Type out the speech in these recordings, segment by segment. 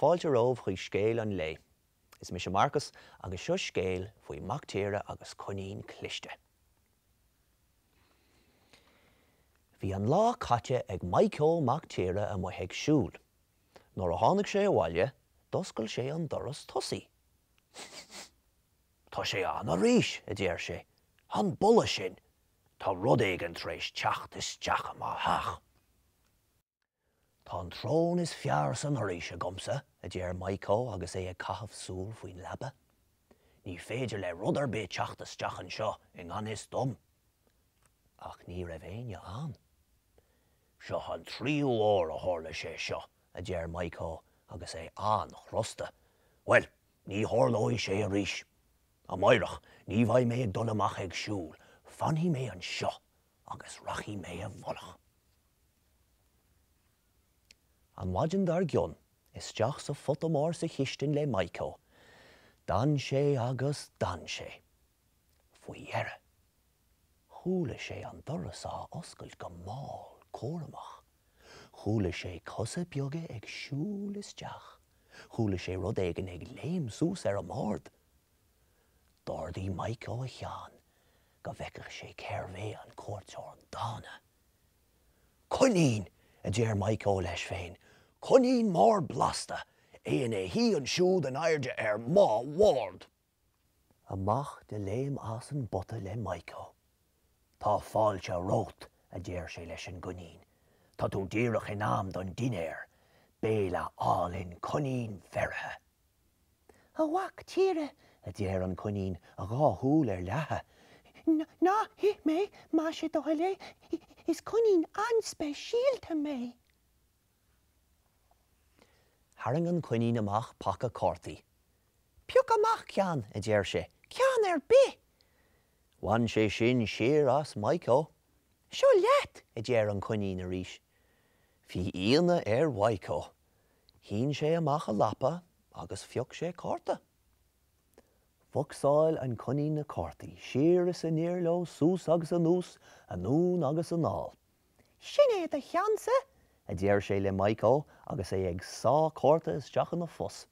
fáilte romhaibh chuig scéal an lae. Is mise Marcas agus seo scéal faoi Mac Tíre agus coinín cliste. Bhí an lá caite ag Maidhcó Mac Tíre amuigh ag siúl. Nuair a tháinig sé abhaile, d'oscail sé an doras tosaigh. Tá sé ann arís, a deir sé, an boladh sin! Tá rud éigin tar éis teacht isteach i mo theach. Tá an tsrón is fearr san fhoraois agamsa, a deir Maidhcó agus é ag caitheamh súil faoin leaba. Ní féidir le rud ar bith teacht isteach anseo i ngan fhios dom. Ach ní raibh éinne ann. Seo an tríú huair a tharla sé seo, a deir Maidhcó agus é an-chrosta. Bhuel, ní tharlóidh sé arís. Amáireach, ní bheidh mé ag dul amach ag siúl, fanfaidh mé anseo agus rachaidh mé i bhfolach. An mhaidin dár gcionn, isteach sa phota mór sa chistin le Maidhcó. D'fhan sé agus d'fhan sé. Faoi dheireadh, chuala sé an doras á oscailt go mall cúramach. Chuala sé cosa beaga ag siúl isteach. Chuala sé rud éigin ag léim suas ar an mbord. D'ardaigh Maidhcó a cheann go bhfeicfeadh sé cérbh é an cuairteoir dána. Coinín! a deir Maidhcó leis féin. Coinín mór blasta! É ina shuí ansiúd in airde ar mo bhord! Amach de léim as an bpota le Maidhcó. Tá fáilte romhat, a deir sé leis an gcoinín. Tá tú díreach in am don dinnéar, béile álainn coinín bheirthe. A mhac tíre, a deir an coinín, a dhá shúil ar leathadh, ná hith mé, más é do thoil é, is coinín an-speisialta mé. Tharraing an coinín amach paca cártaí. Pioc amach ceann, a deir sé, ceann ar bith! Bhain sé sin siar as Maidhcó. Seo leat! a deir an coinín arís. Bhí ionadh ar Mhaidhcó. Shín sé amach a lapa agus phioc sé cárta. Bhocsáil an coinín na cártaí, siar is aniar leo, suas agus anuas, anonn agus anall. Sin é do cheannsa! a deir sé le Maidhcó agus é ag sá cárta isteach ina phus.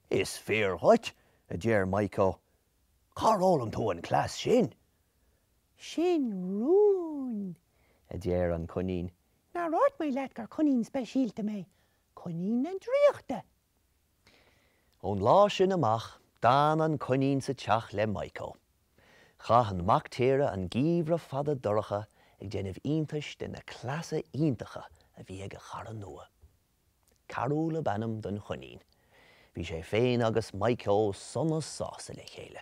Is fíor dhuit! a deir Maidhcó. Cár fhoghlaim tú an cleas sin? Sin rún! a deir an coinín. Nár dhúirt mé leat gur coinín speisialta mé? Coinín na draíochta! Ón lá sin amach, d'fhan an coinín sa teach le Maidhcó. Chaith an mac tíre an geimhreadh fada dorcha ag déanamh iontais de na cleasa iontacha a bhí ag a chara nua. Cearúl ab ainm don choinín. Bhí sé féin agus Maidhcó sona sásta le chéile.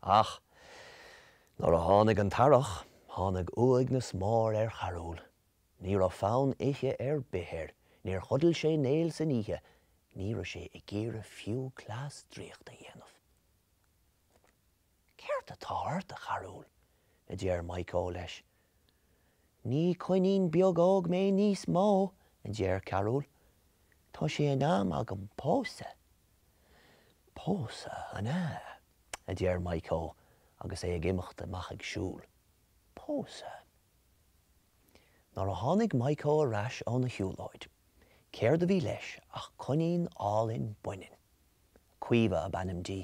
Ach nuair a tháinig an t-earrach, tháinig uaigneas mór ar Chearúl. Ní raibh fonn ithe ar bith air, níor chodail sé néal san oíche, ní raibh sé ag iarraidh fiú cleas draíochta a dhéanamh. Céard atá ort, a Chearúil? a deir Maidhcó leis. Ní coinín beag óg mé níos mó, a deir Cearúl. Tá sé in am agam pósadh. Pósadh, an ea? a deir Maidhcó agus é ag imeacht amach ag siúl. Pósadh. Nuair a tháinig Maidhcó ar ais óna shiúlóid, céard a bhí leis ach coinín álainn baineann. Caoimhe ab ainm di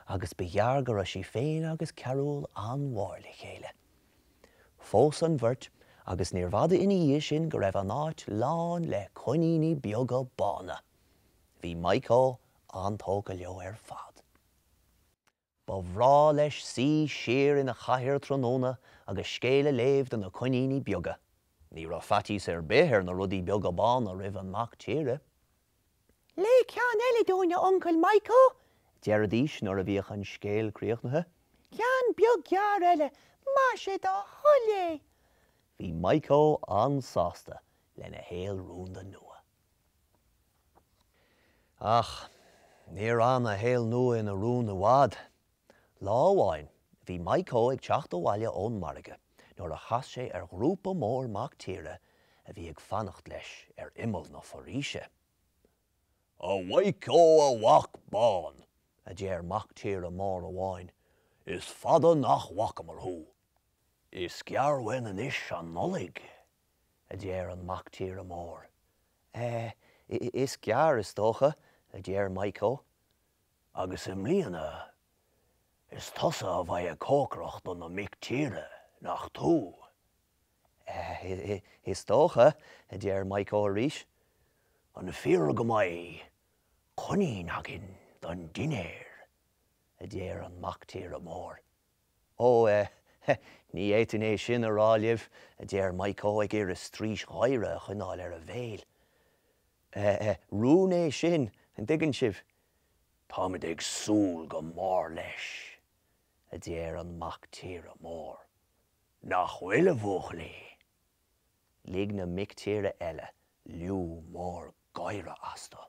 agus ba ghearr go raibh sí féin agus Cearúl an-mhór le chéile. Phós an bheirt agus níorbh fhada ina dhiaidh sin go raibh an áit lán le coiníní beaga bána. Bhí Maidhcó an-tógtha leo ar fad. Ba bhreá leis suí siar ina chathaoir tráthnóna agus scéal a léamh do na coiníní beaga. Ní raibh faitíos ar bith ar na rudaí beaga bána roimh an mac tíre. Léigh ceann eile dúinn, a Uncail Maidhcó, a deiridís nuair a bhíodh an scéal críochnaithe. Ceann beag gearr eile, más é do thoil é! Bhí Maidhcó an-sásta lena shaol rúnda nua. Ach níor fhan a shaol nua ina rún i bhfad. Lá amháin, bhí Maidhcó ag teacht abhaile ón margadh nuair a chas sé ar ghrúpa mór mac tíre a bhí ag fanacht leis ar imeall na foraoise. A Mhaidhcó, a mhac bán, a deir mac tíre mór amháin, is fada nach bhfacamar thú. Is gearr uainn anois an Nollaig, a deir an mac tíre mór. Eh, is gearr, is dócha. a deir Maidhcó. Agus i mbliana, is tusa a bheidh ag cócaireacht do na mic tíre, nach tú? Is dócha, a deir Maidhcó arís. An fíor go mbeidh coinín againn don dinnéar? a deir an mac tíre mór. Ó, eh, ní fhéadfainn é sin a rá libh, a deir Maidhcó ag iarraidh straois gháire a choinneáil ar a bhéal. Eh, eh, rún é sin, an dtuigeann sibh? Táimid ag súil go mór leis, a deir an mac tíre mór. Nach bhfuil, a bhuachaillí? Lig na mic tíre eile liú mór gáire astu.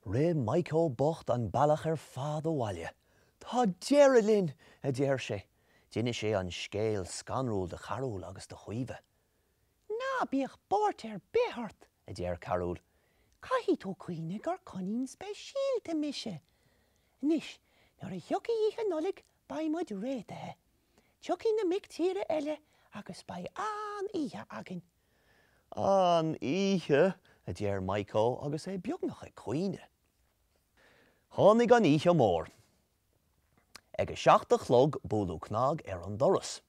Rith Maidhcó bocht an bealach ar fad abhaile. Tá deireadh linn! a deir sé. D'inis sé an scéal scanrúil do Charúl agus do Chaoimhe. Ná bíodh buairt ar bith ort, a deir Carúl. Caithfidh tú cuimhneamh gur coinín speisialta mise. Anois, nuair a thiocfaidh Oíche Nollag beidh muid réitithe. Tiocfaidh na mic tíre eile agus beidh an-oíche againn. An-oíche, a deir Maidhcó agus é beagnach ag caoineadh. Tháinig an oíche mhór. Ag a seacht a chlog bualadh cnag ar an doras.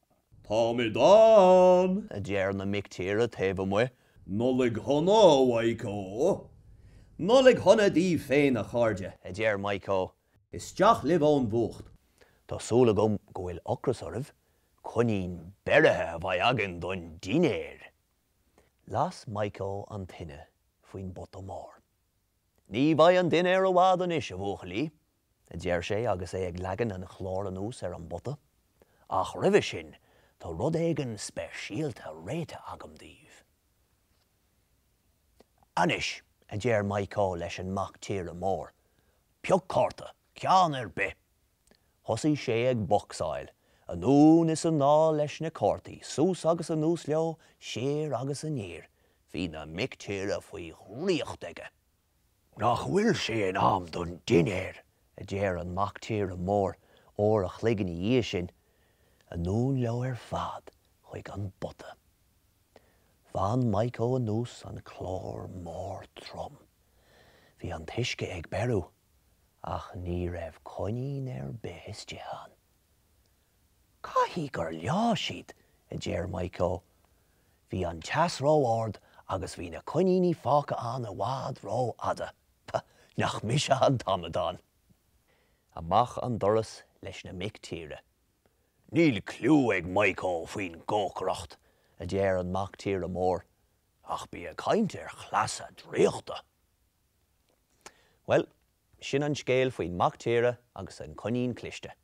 Táimid ann! a deir na mic tíre taobh amuigh. Nollaig shona, a Mhaidhcó! Nollaig shona daoibh féin, a chairde! a deir Maidhcó. Isteach libh ón bhfuacht. Tá súil agam go bhfuil ocras oraibh, coinín beirithe a bheidh againn don dinnéar! Las Maidhcó an tine faoin bpota mór. Ní bheidh an dinnéar i bhfad anois, a bhuachaillí, a deir sé agus é ag leagan an chláir anuas ar an bpota, ach roimhe sin tá rud éigin speisialta réitithe agam daoibh. Anois, a deir Maidhcó leis an mac tíre mór, pioc cárta, ceann ar bith! Thosaigh sé ag bocsáil, anonn is anall leis na cártaí, suas agus anuas leo, siar agus aniar. Bhí na mic tíre faoi dhraíocht aige. Nach bhfuil sé in am don dinnéar! a deir an mac tíre mór uair a chloig ina dhiaidh sin. Anonn leo ar fad chuig an bpota. Bhain Maidhcó anuas an clár mór trom. Bhí an t-uisce ag beiriú. Ach ní raibh coinín ar bith istigh ann. Caithfidh gur leá siad, a deir Maidhcó. Bhí an teas ró-ard agus bhí na coiníní fágtha ann i bhfad ró-fhada. Nach mise an t-amadán! Amach an doras leis na mic tíre. Níl cliú ag Maidhcó faoin gcócaireacht, a deir an mac tíre mór, ach bí ag caint ar chleasa draíochta! Bhuel, sin an scéal faoin mac tíre agus an coinín cliste.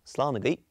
Slán agaibh!